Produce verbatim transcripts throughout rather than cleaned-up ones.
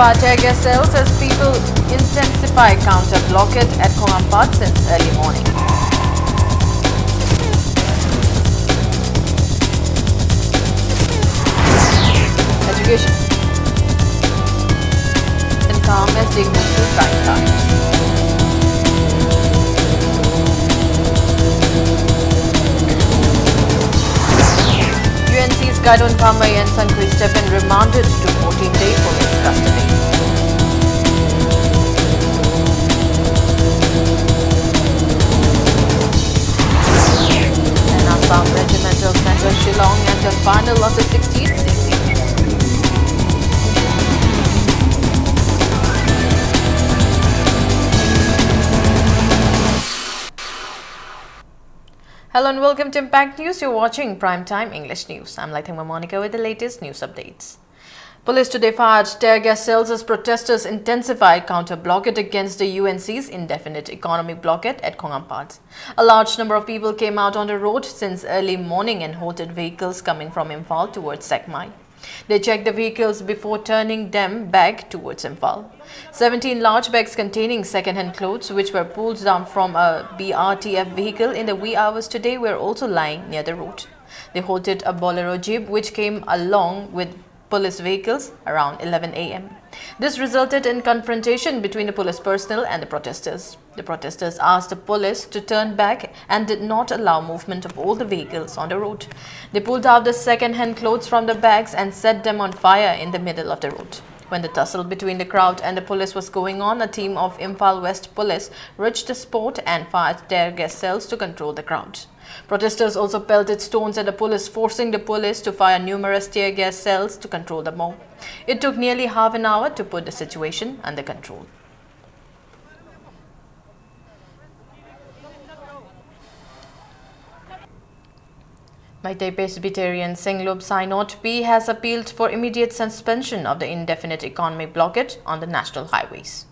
Tear gas shells as people intensify counter blockade at Khongampad since early morning. Education. And calm as they move to Raipur. U N C's Gaidon Kamei and Sangkri Stephen remanded to fourteen-day police custody. An Assam Regimental Centre Shillong at the final of the sixteenth C C. Hello and welcome to Impact News. You're watching Prime Time English News. I'm Laithangma Monica with the latest news updates. Police today fired tear gas shells as protesters intensified counter blockade against the U N C's indefinite economic blockade at Khongampad. A large number of people came out on the road since early morning and halted vehicles coming from Imphal towards Sekmai. They checked the vehicles before turning them back towards Imphal. Seventeen large bags containing second-hand clothes, which were pulled down from a B R T F vehicle in the wee hours today, were also lying near the road. They halted a Bolero jeep, which came along with police vehicles around eleven a m. This resulted in confrontation between the police personnel and the protesters. The protesters asked the police to turn back and did not allow movement of all the vehicles on the road. They pulled out the second-hand clothes from the bags and set them on fire in the middle of the road. When the tussle between the crowd and the police was going on, a team of Imphal West Police reached the spot and fired tear gas shells to control the crowd. Protesters also pelted stones at the police, forcing the police to fire numerous tear gas shells to control the mob. It took nearly half an hour to put the situation under control. Meitei Presbyterian Senglup Synod P has appealed for immediate suspension of the indefinite economic blockade on the national highways.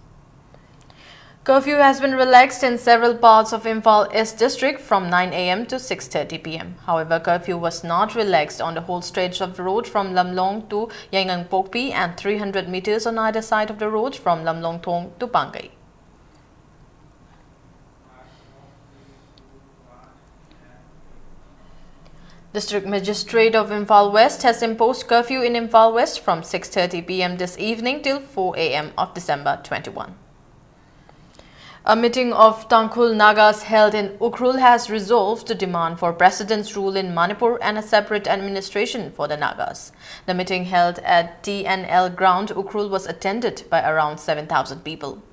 Curfew has been relaxed in several parts of Imphal East district from nine a m to six thirty p m. However, curfew was not relaxed on the whole stretch of the road from Lamlong to Yaingangpokpi and three hundred meters on either side of the road from Lamlong Thong to Pangai. District Magistrate of Imphal West has imposed curfew in Imphal West from six thirty p m this evening till four a m of December twenty-one. A meeting of Tangkhul Nagas held in Ukhrul has resolved to demand for President's rule in Manipur and a separate administration for the Nagas. The meeting held at T N L ground Ukhrul was attended by around seven thousand people.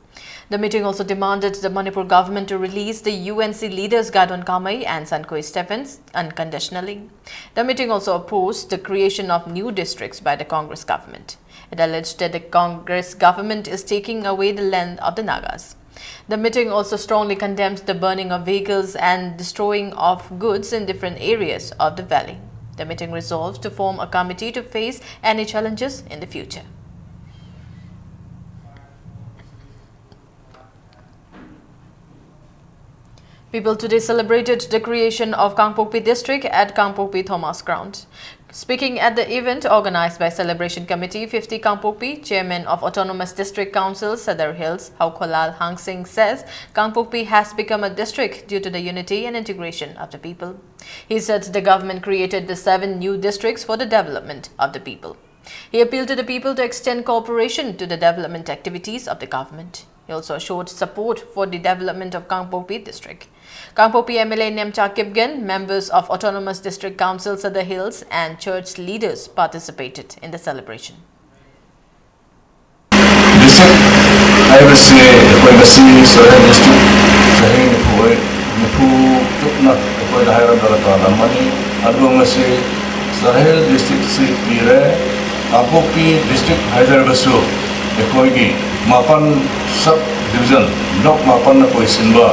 The meeting also demanded the Manipur government to release the U N C leaders Gadon Kamei and Sankoi Stephens unconditionally. The meeting also opposed the creation of new districts by the Congress government. It alleged that the Congress government is taking away the land of the Nagas. The meeting also strongly condemned the burning of vehicles and destroying of goods in different areas of the valley. The meeting resolved to form a committee to face any challenges in the future. People today celebrated the creation of Kangpokpi district at Kangpokpi Thomas Ground. Speaking at the event organized by Celebration Committee fifty Kangpokpi, Chairman of Autonomous District Council Sadar Hills, Haokholal Hangsing, says Kangpokpi has become a district due to the unity and integration of the people. He said the government created the seven new districts for the development of the people. He appealed to the people to extend cooperation to the development activities of the government. He also showed support for the development of Kangpokpi district. Kangpokpi M L A Nemcha Kipgen, members of Autonomous District Council Sadar Hills, and church leaders participated in the celebration. District ꯍꯥꯏꯕꯁꯤ ꯑꯩꯈꯣꯏ ꯉꯁꯤ Chandel district ꯆꯍꯤ ꯅꯤꯐꯨ ꯅꯤꯐꯨ ꯆꯨꯞꯅ ꯑꯩꯈꯣꯏꯗ ꯍꯥꯏꯔꯝꯂꯒ ꯇꯥꯂꯝꯃꯅꯤ꯫ ꯑꯗꯨꯕꯨ ꯉꯁꯤ ꯆꯥꯟꯗꯦꯜ ꯗꯤꯁꯇ꯭ꯔꯤꯛꯁꯤ ꯄꯤꯔꯦ꯫ ꯀꯥꯡꯄꯣꯛꯄꯤ ꯗꯤꯁꯇ꯭ꯔꯤꯛ ꯍꯥꯏꯖꯔꯒꯁꯨ ꯑꯩꯈꯣꯏꯒꯤ ꯃꯥꯄꯟ ꯁꯕ ꯗꯤꯕꯤꯖꯟ, ꯕ꯭ꯂꯣꯛ ꯃꯥꯄꯟꯅ ꯀꯣꯏꯁꯤꯟꯕ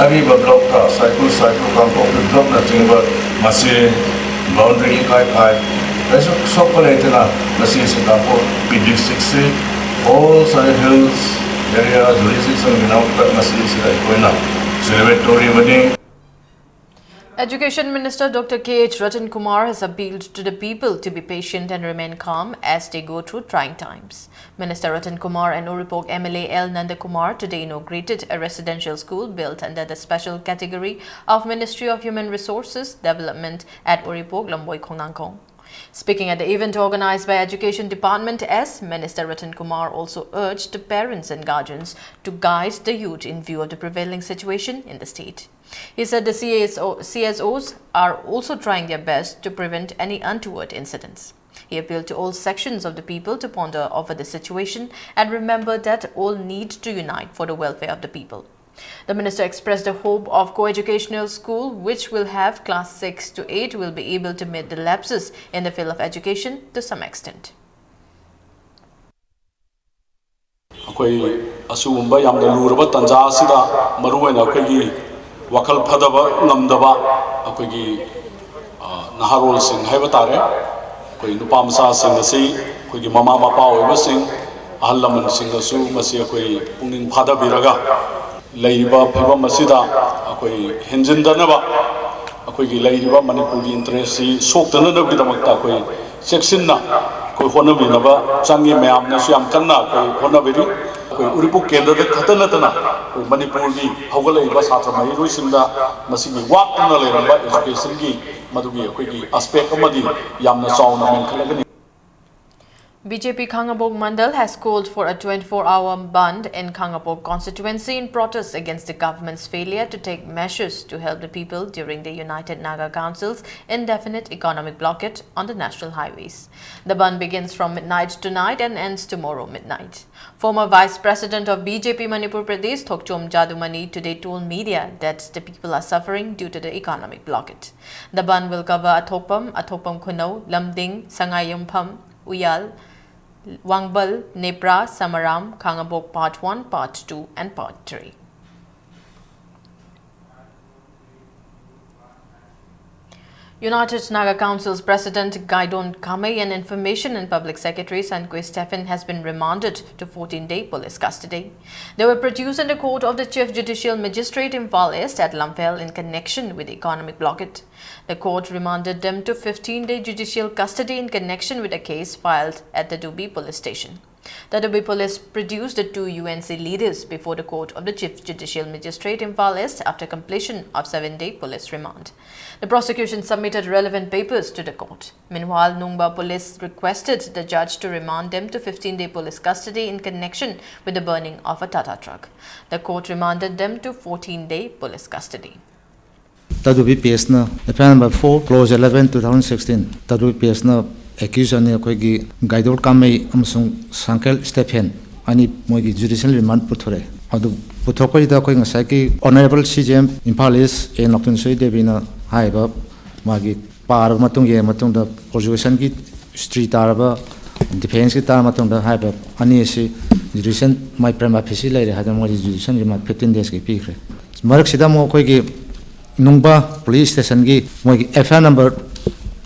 ꯑꯔꯤꯕ ꯕ꯭ꯂꯣꯛꯇ ꯁꯥꯏꯀꯨꯜ, ꯁꯥꯏꯀꯨꯜ, ꯀꯥꯡꯄꯣꯛꯄꯤ ꯕ꯭ꯂꯣꯛꯅꯆꯤꯡꯕ ꯃꯁꯤ ꯕꯥꯎꯟꯗꯔꯤ ꯏꯀꯥꯏ ꯀꯥꯏ꯫ ꯀꯩꯁꯨ ꯁꯣꯛꯄ ꯂꯩꯇꯅ ꯉꯁꯤ ꯁꯤ ꯀꯥꯡꯄꯣꯛꯄꯤ ꯗꯤꯁꯇ꯭ꯔꯤꯛꯁꯤ all Chandel hills area jurisdiction ꯒꯤ ꯅꯥꯀꯛ ꯃꯁꯤꯁꯤꯗ ꯑꯩꯈꯣꯏꯅ celebrate ꯇꯧꯔꯤꯕꯅꯤ꯫ Education Minister Doctor K H Ratan Kumar has appealed to the people to be patient and remain calm as they go through trying times. Minister Ratan Kumar and Uripok M L A L Nanda Kumar today inaugurated a residential school built under the special category of Ministry of Human Resources Development at Uripok, Lamboi Khongnangkong. Speaking at the event organized by Education Department S, Minister Ratan Kumar also urged the parents and guardians to guide the youth in view of the prevailing situation in the state. He said the C S O, C S Os are also trying their best to prevent any untoward incidents. He appealed to all sections of the people to ponder over the situation and remember that all need to unite for the welfare of the people. The minister expressed the hope of co-educational school, which will have class six to eight, will be able to meet the lapses in the field of education to some extent. ꯑꯩꯈꯣꯏ ꯑꯁꯤꯒꯨꯝꯕ ꯌꯥꯝꯅ ꯂꯨꯔꯕ ꯇꯥꯟꯖꯥ ꯑꯁꯤꯗ ꯃꯔꯨꯑꯣꯏꯅ ꯑꯩꯈꯣꯏꯒꯤ ꯋꯥꯈꯜ ꯐꯊꯕ ꯉꯝꯗꯕ ꯑꯩꯈꯣꯏꯒꯤ, ꯑ, ꯅꯍꯥꯔꯣꯜꯁꯤꯡ ꯍꯥꯏꯕ ꯇꯥꯔꯦ, ꯑꯩꯈꯣꯏ ꯅꯨꯄꯥ ꯃꯆꯥꯁꯤꯡ ꯑꯁꯤ ꯑꯩꯈꯣꯏꯒꯤ ꯃꯃꯥ ꯃꯄꯥ ꯑꯣꯏꯕꯁꯤꯡ, ꯑꯍꯜ ꯂꯃꯟꯁꯤꯡꯅꯁꯨ ꯃꯁꯤ ꯑꯩꯈꯣꯏ ꯄꯨꯛꯅꯤꯡ ꯐꯥꯊꯕꯤꯔꯒ ꯂꯩꯔꯤꯕ ꯐꯤꯕꯝ ꯑꯁꯤꯗ ꯑꯩꯈꯣꯏ ꯍꯦꯟꯖꯤꯟꯗꯅꯕ, ꯑꯩꯈꯣꯏꯒꯤ ꯂꯩꯔꯤꯕ ꯃꯅꯤꯄꯨꯔꯒꯤ interest ꯁꯤ ꯁꯣꯛꯇꯅꯕꯒꯤꯗꯃꯛꯇ ꯑꯩꯈꯣꯏ ꯆꯦꯛꯁꯤꯟꯅ ꯑꯩꯈꯣꯏ ꯍꯣꯠꯅꯃꯤꯟꯅꯕ ꯆꯪꯉꯤ꯫ ꯃꯌꯥꯝꯅꯁꯨ ꯌꯥꯝ ꯀꯟꯅ ꯑꯩꯈꯣꯏ ꯍꯣꯠꯅꯕꯤꯔꯤ꯫ ꯑꯩꯈꯣꯏ ꯎꯔꯤꯄꯣꯛ ꯀꯦꯟꯗ꯭ꯔꯗ ꯈꯛꯇ ꯅꯠꯇꯅ ꯑꯩꯈꯣꯏ ꯃꯅꯤꯄꯨꯔꯒꯤ ꯍꯧꯒꯠꯂꯛꯏꯕ ꯁꯥꯇ꯭ꯔ ꯃꯍꯩꯔꯣꯏꯁꯤꯡꯗ ꯃꯁꯤꯒꯤ ꯋꯥꯠꯇꯨꯅ ꯂꯩꯔꯝꯕ education ꯒꯤ ꯃꯗꯨꯒꯤ ꯑꯩꯈꯣꯏꯒꯤ aspect ꯑꯃꯗꯤ ꯌꯥꯝꯅ ꯆꯥꯎꯅ ꯃꯦꯟꯈꯠꯂꯒꯅꯤ꯫ B J P Khangabok Mandal has called for a twenty-four hour bandh in Khangabok constituency in protest against the government's failure to take measures to help the people during the United Naga Council's indefinite economic blockade on the national highways. The bandh begins from midnight tonight and ends tomorrow midnight. Former Vice President of B J P Manipur Pradesh, Thokchom Jadumani, today told media that the people are suffering due to the economic blockade. The bandh will cover Athokpam, Athokpam Khunau, Lamding, Sangaiyumpham, Uyal, Wangbal, Nepra, Samaram, Khangabok Part one, Part two and Part three. United Naga Council's President Gaidon Kamei and Information and Public Secretary Sankui Stephen has been remanded to fourteen-day police custody. They were produced in the court of the Chief Judicial Magistrate Imphal East at Lamphel in connection with the economic blockade. The court remanded them to fifteen-day judicial custody in connection with a case filed at the Dubi police station. The Dubi police produced the two U N C leaders before the court of the Chief Judicial Magistrate Imphal East after completion of seven-day police remand. The prosecution submitted relevant papers to the court. Meanwhile, Nungba police requested the judge to remand them to fifteen-day police custody in connection with the burning of a Tata truck. The court remanded them to fourteen-day police custody. ꯇꯗꯨꯕꯤ P ꯑꯦꯁꯅ F I R number four, clause eleven, two thousand sixteen, ꯇꯗꯨꯕꯤ P ꯑꯦꯁꯅ accused ꯑꯅꯤ ꯑꯩꯈꯣꯏꯒꯤ ꯒꯥꯏꯗꯣꯔ ꯀꯥꯃꯩ ꯑꯃꯁꯨꯡ ꯁꯥꯡꯀꯦꯜ Stephen ꯑꯅꯤ ꯃꯣꯏꯒꯤ ꯖꯨꯗꯤꯁꯤꯌꯦꯜ ꯔꯤꯃꯥꯟ ꯄꯨꯊꯣꯔꯛꯑꯦ꯫ ꯑꯗꯨ ꯄꯨꯊꯣꯛꯄꯁꯤꯗ ꯑꯩꯈꯣꯏ ꯉꯁꯥꯏꯒꯤ honourable C J M Imphal east A Noktonsoi ꯗꯦꯕꯤꯅ ꯍꯥꯏꯔꯤꯕ ꯃꯥꯒꯤ ꯄꯥꯔꯕ ꯃꯇꯨꯡ ꯌꯦꯡꯉ ꯃꯇꯨꯡꯗ ꯄ꯭ꯔꯣꯁꯤꯀ꯭ꯌꯨꯁꯟꯒꯤ ꯍꯤꯁꯇ꯭ꯔꯤ ꯇꯥꯔꯕ, ꯗꯤꯐꯦꯟꯁꯀꯤ ꯇꯥꯔꯕ ꯃꯇꯨꯡꯗ ꯍꯥꯏꯔꯤꯕ ꯑꯅꯤ ꯑꯁꯤ ꯖꯨꯗꯤꯁꯤꯌꯦꯜ ꯃꯥꯏ ꯄ꯭ꯔꯃꯥ ꯐꯦꯁꯤ ꯂꯩꯔꯦ ꯍꯥꯏꯗꯅ ꯃꯣꯏꯗꯤ ꯖꯨꯗꯤꯁꯤꯌꯦꯜ ꯔꯤꯃꯥꯟ ꯐꯤꯐꯇꯤꯟ ꯗꯦꯖꯀꯤ ꯄꯤꯈ꯭ꯔꯦ꯫ ꯃꯔꯛꯁꯤꯗ ꯑꯃꯨꯛ ꯑꯩꯈꯣꯏꯒꯤ ꯅꯨꯡꯕ ꯄꯨꯂꯤꯁ ꯁ꯭ꯇꯦꯁꯟꯒꯤ ꯃꯣꯏꯒꯤ F I R number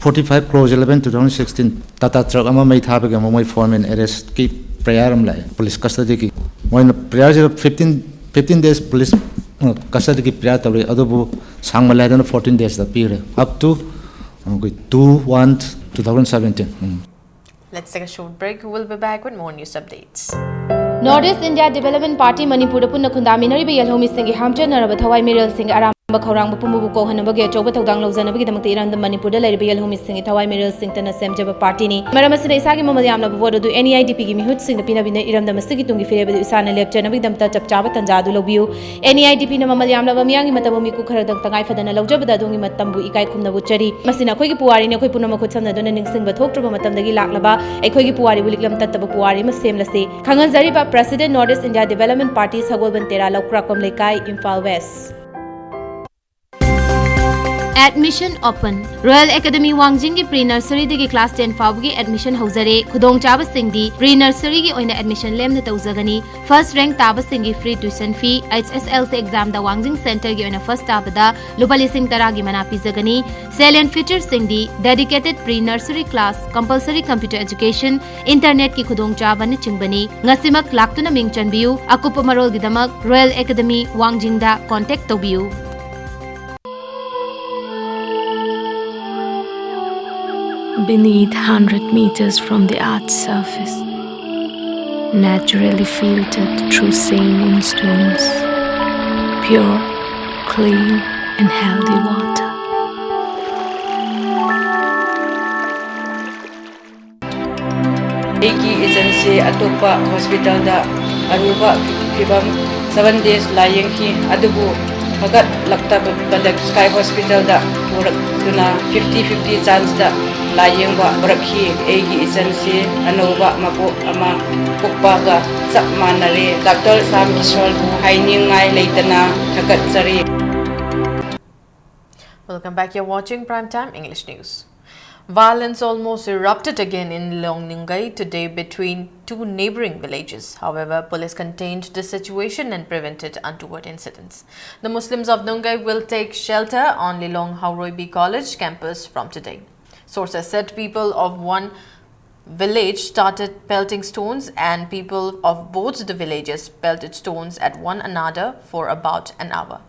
forty five, clause eleven, two thousand sixteen, ꯇꯥꯇꯥ ꯇ꯭ꯔꯛ ꯑꯃ ꯃꯩ ꯊꯥꯕꯒꯤ ꯑꯃꯨꯛ ꯃꯣꯏ ꯐꯣꯔꯃꯦꯜ ꯑꯦꯔꯦꯁꯀꯤ ꯄ꯭ꯔꯦꯌꯔ ꯑꯃ ꯂꯥꯛꯑꯦ ꯄꯨꯂꯤꯁ ꯀꯁꯇꯗꯤꯒꯤ꯫ ꯃꯣꯏꯅ ꯄ꯭ꯔꯦꯌꯔꯁꯤꯗ ꯐꯤꯐꯇꯤꯟ, ꯐꯤꯐꯇꯤꯟ ꯗꯦꯖ ꯄꯨꯂꯤꯁ ꯀꯁꯇꯗꯤꯒꯤ ꯄ꯭ꯔꯦꯌꯔ ꯇꯧꯔꯤ, ꯑꯗꯨꯕꯨ ꯁꯥꯡꯃꯜꯂꯦ ꯍꯥꯏꯗꯅ ꯐꯣꯔꯇꯤꯟ ꯗꯦꯖꯇ ꯄꯤꯈ꯭ꯔꯦ꯫ Up to ꯑꯩꯈꯣꯏ two one two thousand seventeen꯫ Um. Let's take a short break. We'll be back with more news updates. North East India Development Party ꯃꯅꯤꯄꯨꯔꯗ ꯄꯨꯟꯅ ꯈꯨꯟꯗꯥꯃꯤꯟꯅꯔꯤꯕ ꯌꯦꯜꯍꯧꯃꯤꯁꯤꯡꯒꯤ ꯍꯥꯝꯆꯟꯅꯔꯕ ꯊꯋꯥꯏ ꯃꯤꯔꯦꯜꯁꯤꯡꯒꯤ ꯑꯔꯥꯝꯕ ꯈꯧꯔꯥꯡꯕ ꯄꯨꯝꯕꯕꯨ ꯀꯣꯛꯍꯟꯅꯕꯒꯤ ꯑꯆꯧꯕ ꯊꯧꯗꯥꯡ ꯂꯧꯖꯅꯕꯒꯤꯗꯃꯛꯇ ꯏꯔꯝꯗꯝ ꯃꯅꯤꯄꯨꯔꯗ ꯂꯩꯔꯤꯕ ꯌꯦꯜꯍꯧꯃꯤꯁꯤꯡꯒꯤ ꯊꯋꯥꯏ ꯃꯤꯔꯦꯜꯁꯤꯡꯇꯅ ꯁꯦꯝꯖꯕ ꯄꯥꯔꯇꯤꯅꯤ꯫ ꯃꯔꯝ ꯑꯁꯤꯅ ꯏꯁꯥꯒꯤ ꯃꯃꯜ ꯌꯥꯝꯂꯕ ꯚꯣꯠ ꯑꯗꯨ N E I D P ꯒꯤ ꯃꯤꯍꯨꯠꯁꯤꯡꯗ ꯄꯤꯅꯕꯤꯅ ꯏꯔꯝꯗꯝ ꯑꯁꯤꯒꯤ ꯇꯨꯡꯒꯤ ꯐꯤꯔꯦꯞ ꯑꯗꯨ ꯏꯁꯥꯅ ꯂꯦꯞꯆꯅꯕꯒꯤꯗꯃꯛꯇ ꯆꯞ ꯆꯥꯕ ꯇꯥꯟꯖꯥ ꯑꯗꯨ ꯂꯧꯕꯤꯌꯨ꯫ N E I D P ꯅ ꯃꯃꯜ ꯌꯥꯝꯂꯕ ꯃꯤꯌꯥꯝꯒꯤ ꯃꯇꯝ ꯑꯃ ꯃꯤꯀꯨꯞ ꯈꯔꯗꯪ ꯇꯉꯥꯏ ꯐꯗꯅ ꯂꯧꯖꯕꯗ ꯑꯗꯣꯝꯒꯤ ꯃꯇꯝꯕꯨ ꯏꯀꯥꯏ ꯈꯨꯝꯅꯕ ꯎꯠꯆꯔꯤ꯫ ꯃꯁꯤꯅ ꯑꯩꯈꯣꯏꯒꯤ ꯄꯨꯋꯥꯔꯤꯅꯤ꯫ ꯑꯩꯈꯣꯏ ꯄꯨꯝꯅꯃꯛ ꯈꯨꯠꯁꯝꯅꯗꯨꯅ ꯅꯤꯡꯁꯤꯡꯕ ꯊꯣꯛꯇ꯭ꯔꯕ ꯃꯇꯝꯗꯒꯤ ꯂꯥꯛꯂꯕ ꯑꯩꯈꯣꯏꯒꯤ ꯄꯨꯋꯥꯔꯤꯕꯨ ꯂꯤꯛꯂꯝ ꯇꯠꯇꯕ ꯄꯨꯋꯥꯔꯤ ꯑꯃ ꯁꯦꯝꯂꯁꯤ꯫ ꯈꯪꯍꯟꯖꯔꯤꯕ, President, North East India Development Party, ꯁꯒꯣꯜꯕꯟ ꯇꯦꯔꯥ ꯂꯧꯀ꯭ꯔꯥꯛꯄꯝ ꯂꯩꯀꯥꯏ, Imphal west. Admission open. Royal Academy ꯋꯥꯡꯖꯤꯡꯒꯤ pre nurseryꯗꯒꯤ class ten ꯐꯥꯎꯕꯒꯤ admission ꯍꯧꯖꯔꯦ꯫ ꯈꯨꯗꯣꯡꯆꯥꯕꯁꯤꯡꯗꯤ pre nurseryꯒꯤ ꯑꯣꯏꯅ admission ꯂꯦꯝꯅ ꯇꯧꯖꯒꯅꯤ꯫ First rank ꯇꯥꯕꯁꯤꯡꯒꯤ free tuition fee, H S L C examꯗ ꯋꯥꯡꯖꯤꯡ centreꯒꯤ ꯑꯣꯏꯅ first ꯇꯥꯕꯗ ꯂꯨꯄꯥ ꯂꯤꯁꯤꯡ ꯇꯔꯥꯒꯤ ꯃꯅꯥ ꯄꯤꯖꯒꯅꯤ꯫ Salient featuresꯁꯤꯡꯗꯤ dedicated pre nursery class, compulsory computer education, internetꯀꯤ ꯈꯨꯗꯣꯡꯆꯥꯕꯅꯆꯤꯡꯕꯅꯤ꯫ ꯉꯁꯤꯃꯛ ꯂꯥꯛꯇꯨꯅ ꯃꯤꯡ ꯆꯟꯕꯤꯌꯨ꯫ ꯑꯀꯨꯞꯄ ꯃꯔꯣꯜꯒꯤꯗꯃꯛ Royal Academy ꯋꯥꯡꯖꯤꯡꯗ contact ꯇꯧꯕꯤꯌꯨ꯫ Beneath, hundred meters from the earth's surface, naturally filtered through saline stones, pure, clean, and healthy water. ꯑꯩꯒꯤ ꯏꯆꯟꯁꯤ ꯑꯇꯣꯞꯄ hospitalꯗ ꯑꯔꯨꯕ ꯐꯤꯕꯝ seven days ꯂꯥꯌꯦꯡꯈꯤ, ꯑꯗꯨꯕꯨ ꯐꯒꯠꯂꯛꯇꯕꯗ Sky Hospitalꯗ ꯄꯨꯔꯛꯇꯨꯅ fifty fifty chanceꯇ ꯂꯥꯌꯦꯡꯕ ꯄꯨꯔꯛꯈꯤ꯫ ꯑꯩꯒꯤ ꯏꯆꯟꯁꯤ ꯑꯅꯧꯕ ꯃꯄꯣꯛ ꯑꯃ ꯄꯣꯛꯄꯒ ꯆꯞ ꯃꯥꯟꯅꯔꯦ꯫ Doctor Sam Kishoreꯕꯨ ꯍꯥꯏꯅꯤꯡꯉꯥꯏ ꯂꯩꯇꯅ ꯊꯥꯒꯠꯆꯔꯤ꯫ Welcome back. You're watching Prime Time English News. Violence almost erupted again in Lilong Nungay today between two neighboring villages. However, police contained the situation and prevented untoward incidents. The Muslims of Nungay will take shelter on Lilong Haoroibi College campus from today. Sources said people of one village started pelting stones and people of both the villages pelted stones at one another for about an hour.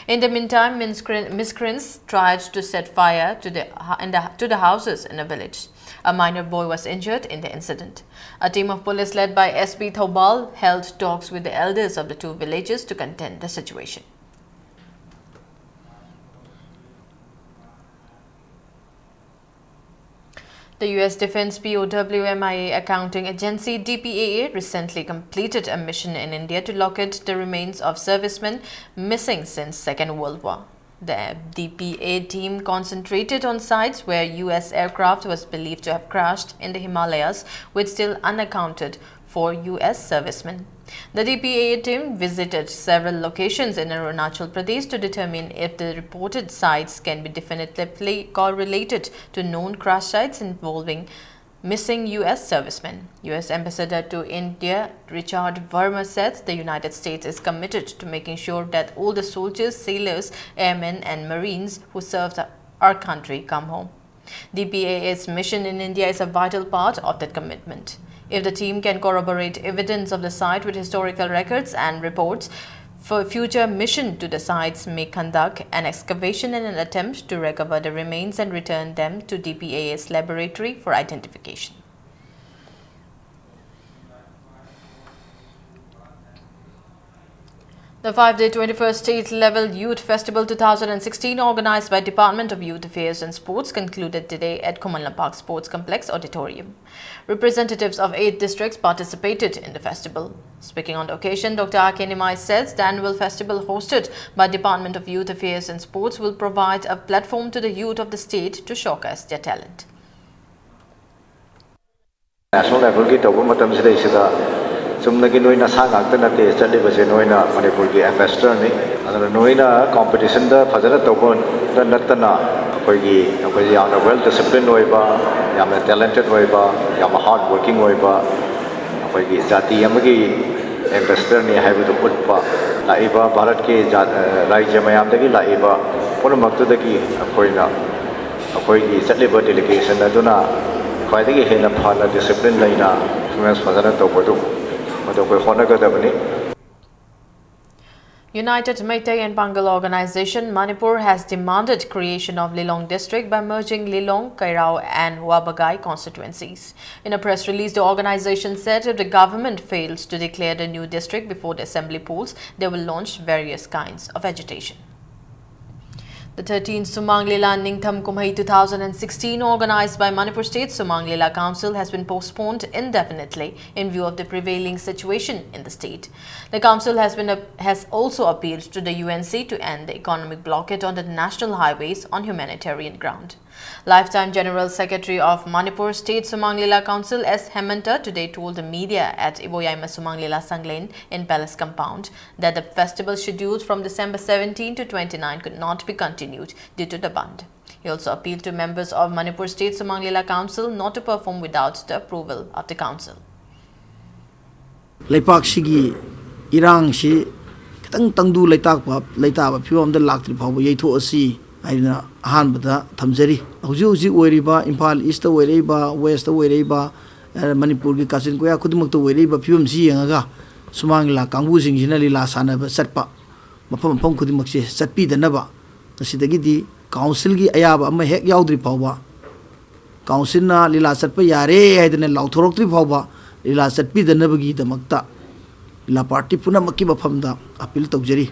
In the meantime, miscre-, miscreants tried to set fire to the, in the, to the houses in the village. A minor boy was injured in the incident. A team of police led by S P Thoubal held talks with the elders of the two villages to contain the situation. The U S Defense P O W M I A accounting agency, D P A A, recently completed a mission in India to locate the remains of servicemen missing since Second World War. The D P A team concentrated on sites where U S aircraft was believed to have crashed in the Himalayas, with still unaccounted for U S servicemen. The D P A team visited several locations in Arunachal Pradesh to determine if the reported sites can be definitively correlated to known crash sites involving missing U S servicemen. U S Ambassador to India Richard Verma said the United States is committed to making sure that all the soldiers, sailors, airmen, and Marines who served our country come home. D P A's mission in India is a vital part of that commitment. If the team can corroborate evidence of the site with historical records and reports, for future mission to the sites may conduct an excavation in an attempt to recover the remains and return them to D P A's laboratory for identification. The five-day twenty-first State Level Youth Festival two thousand sixteen, organized by Department of Youth Affairs and Sports, concluded today at Khummanlampak Sports Complex Auditorium. Representatives of eight districts participated in the festival. Speaking on the occasion, Doctor R K Nimai says the annual festival hosted by Department of Youth Affairs and Sports will provide a platform to the youth of the state to showcase their talent. National levelꯒꯤ ꯇꯧꯕ ꯃꯇꯝꯁꯤꯗꯩꯁꯤꯗ ꯆꯨꯝꯅꯒꯤ ꯅꯣꯏ ꯅꯁꯥ ꯉꯥꯛꯇ ꯅꯠꯇꯦ ꯆꯠꯂꯤꯕꯁꯦ, ꯅꯣꯏꯅ ꯃꯅꯤꯄꯨꯔꯒꯤ ambassadorꯅꯤ꯫ ꯑꯗꯨꯅ ꯅꯣꯏꯅ competitionꯗ ꯐꯖꯅ ꯇꯧꯕꯗ ꯅꯠꯇꯅ ꯑꯩꯈꯣꯏꯒꯤ, ꯑꯩꯈꯣꯏꯁꯦ ꯌꯥꯝꯅ well disciplined ꯑꯣꯏꯕ, ꯌꯥꯝꯅ talented ꯑꯣꯏꯕ, ꯌꯥꯝꯅ hard working ꯑꯣꯏꯕ ꯑꯩꯈꯣꯏꯒꯤ ꯖꯥꯇꯤ ꯑꯃꯒꯤ ambassadorꯅꯤ ꯍꯥꯏꯕꯗꯨ ꯎꯠꯄ, ꯂꯥꯛꯏꯕ ꯚꯥꯔꯠꯀꯤ ꯖꯥ-, ꯔꯥꯖ꯭ꯌ ꯃꯌꯥꯝꯗꯒꯤ ꯂꯥꯛꯏꯕ ꯄꯨꯝꯅꯃꯛꯇꯨꯗꯒꯤ ꯑꯩꯈꯣꯏꯅ ꯑꯩꯈꯣꯏꯒꯤ ꯆꯠꯂꯤꯕ delegation ꯑꯗꯨꯅ ꯈ꯭ꯋꯥꯏꯗꯒꯤ ꯍꯦꯟꯅ ꯐꯅ discipline ꯂꯩꯅ performance ꯐꯖꯅ ꯇꯧꯕꯗꯨ ꯃꯗꯨ ꯑꯩꯈꯣꯏ ꯍꯣꯠꯅꯒꯗꯕꯅꯤ꯫ United Meitei and Pangal Organization Manipur has demanded creation of Lilong district by merging Lilong, Kairao and Wabagai constituencies. In a press release, the organization said if the government fails to declare the new district before the assembly polls, they will launch various kinds of agitation. The thirteenth Sumang Lila Ningtham Kumhai two thousand sixteen, organized by Manipur State Sumang Lila Council, has been postponed indefinitely in view of the prevailing situation in the state. The council has been has also appealed to the U N C to end the economic blockade on the national highways on humanitarian ground. Lifetime General Secretary of Manipur State Sumang Lila Council S Hemanta today told the media at Iboyaima Sumang Lila Sanglen in Palace Compound that the festival scheduled from December seventeen to twenty-nine could not be continued due to the bandh. He also appealed to members of Manipur State Sumang Lila Council not to perform without the approval of the council. ꯂꯩꯄꯥꯛꯁꯤꯒꯤ ꯏꯔꯥꯡꯁꯤ ꯈꯤꯇꯪ ꯇꯪꯗꯨ ꯂꯩꯇꯥꯛꯄ ꯂꯩꯇꯥꯕ ꯐꯤꯕꯝ ꯑꯃꯗ ꯂꯥꯛꯇ꯭ꯔꯤ ꯐꯥꯎꯕ ꯌꯩꯊꯣꯛꯑꯁꯤ ꯍꯥꯏꯗꯅ ꯑꯍꯥꯟꯕꯗ ꯊꯝꯖꯔꯤ꯫ ꯍꯧꯖꯤꯛ ꯍꯧꯖꯤꯛ ꯑꯣꯏꯔꯤꯕ ꯏꯝꯐꯥꯜ ꯏꯁꯇ ꯑꯣꯏꯔꯛꯏꯕ, ꯋꯦꯁꯇ ꯑꯣꯏꯔꯛꯏꯕ, ꯑ, ꯃꯅꯤꯄꯨꯔꯒꯤ ꯀꯥꯆꯤꯟ ꯀꯣꯌꯥ ꯈꯨꯗꯤꯡꯃꯛꯇ ꯑꯣꯏꯔꯛꯏꯕ ꯐꯤꯕꯝꯁꯤ ꯌꯦꯡꯉꯒ ꯁꯨꯃꯥꯡ ꯂꯤꯂꯥ ꯀꯥꯡꯕꯨꯁꯤꯡꯁꯤꯅ ꯂꯤꯂꯥ ꯁꯥꯟꯅꯕ ꯆꯠꯄ ꯃꯐꯝ ꯃꯐꯝ ꯈꯨꯗꯤꯡꯃꯛꯁꯦ ꯆꯠꯄꯤꯗꯅꯕ ꯉꯁꯤꯗꯒꯤꯗꯤ ꯀꯥꯎꯟꯁꯤꯜꯒꯤ ꯑꯌꯥꯕ ꯑꯃ ꯍꯦꯛ ꯌꯥꯎꯗ꯭ꯔꯤ ꯐꯥꯎꯕ, ꯀꯥꯎꯟꯁꯤꯜꯅ ꯂꯤꯂꯥ ꯆꯠꯄ ꯌꯥꯔꯦ ꯍꯥꯏꯗꯅ ꯂꯥꯎꯊꯣꯔꯛꯇ꯭ꯔꯤ ꯐꯥꯎꯕ ꯂꯤꯂꯥ ꯆꯠꯄꯤꯗꯅꯕꯒꯤꯗꯃꯛꯇ ꯂꯤꯂꯥ ꯄꯥꯔꯇꯤ ꯄꯨꯝꯅꯃꯛꯀꯤ ꯃꯐꯝꯗ ꯑꯄꯤꯜ ꯇꯧꯖꯔꯤ꯫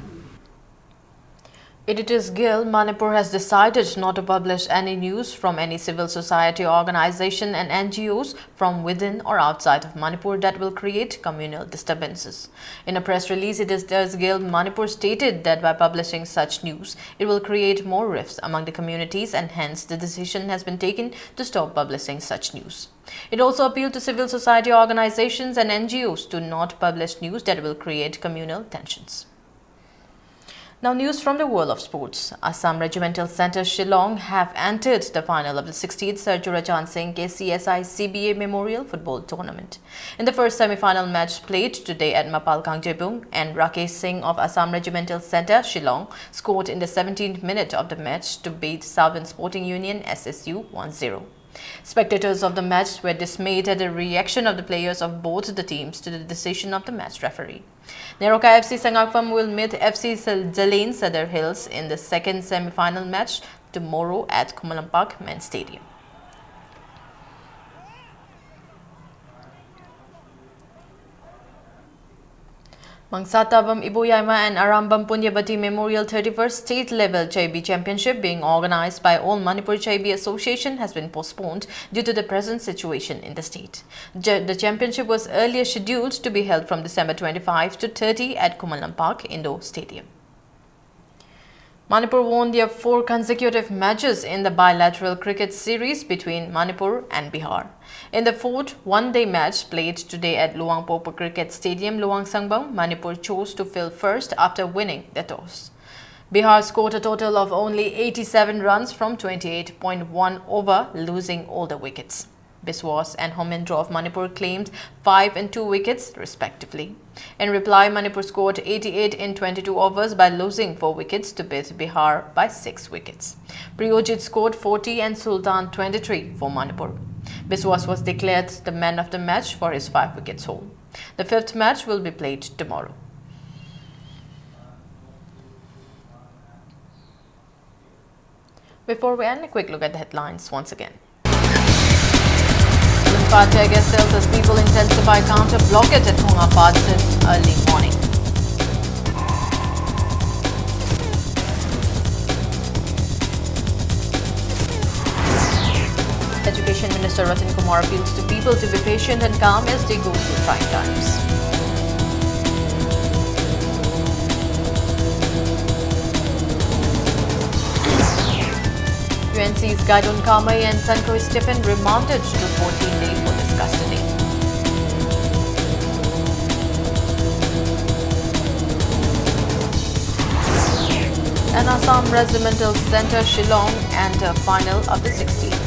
Editor's Guild Manipur has decided not to publish any news from any civil society organization and N G Os from within or outside of Manipur that will create communal disturbances. In a press release, Editors Guild Manipur stated that by publishing such news, it will create more rifts among the communities, and hence the decision has been taken to stop publishing such news. It also appealed to civil society organizations and N G Os to not publish news that will create communal tensions. Now, news from the world of sports. Assam Regimental Centre Shillong have entered the final of the sixteenth Sir Churachan Singh K C S I C B A Memorial Football Tournament. In the first semi-final match played today at Mapal Kangjebung, and Rakesh Singh of Assam Regimental Centre Shillong scored in the seventeenth minute of the match to beat Southern Sporting Union S S U one zero. Spectators of the match were dismayed at the reaction of the players of both the teams to the decision of the match referee. Neroka F C Sangakpam will meet F C Sal- Zaleen Sadar Hills in the second semi-final match tomorrow at Khumulwng Park Men's Stadium. Mangsatabam Iboyaima and Arambam Punyavati Memorial thirty-first State Level Chaibi Championship, being organized by All Manipur Chaibi Association, has been postponed due to the present situation in the state. J- the championship was earlier scheduled to be held from December twenty-five to thirty at Khuman Lampak Indoor Stadium. Manipur won their four consecutive matches in the bilateral cricket series between Manipur and Bihar. In the fourth one-day match played today at Luang Pokpa Cricket Stadium, Luang Sangbang, Manipur chose to field first after winning the toss. Bihar scored a total of only eighty-seven runs from twenty-eight point one over, losing all the wickets. Biswas and Homendra of Manipur claimed five and two wickets, respectively. In reply, Manipur scored eighty-eight in twenty-two overs by losing four wickets to beat Bihar by six wickets. Priyojit scored forty and Sultan twenty-three for Manipur. Biswas was declared the man of the match for his five wickets haul. The fifth match will be played tomorrow. Before we end, a quick look at the headlines once again. Limpa tear gas shells as people intensify counter blockade at Khonga Pass since early morning. Education Minister Ratan Kumar appeals to people to be patient and calm as they go through trying times. U N C's Gaidon Kamei and Sankoi Stephen remanded to fourteen-day police custody. An Assam Regimental Centre Shillong enter final of the sixteenth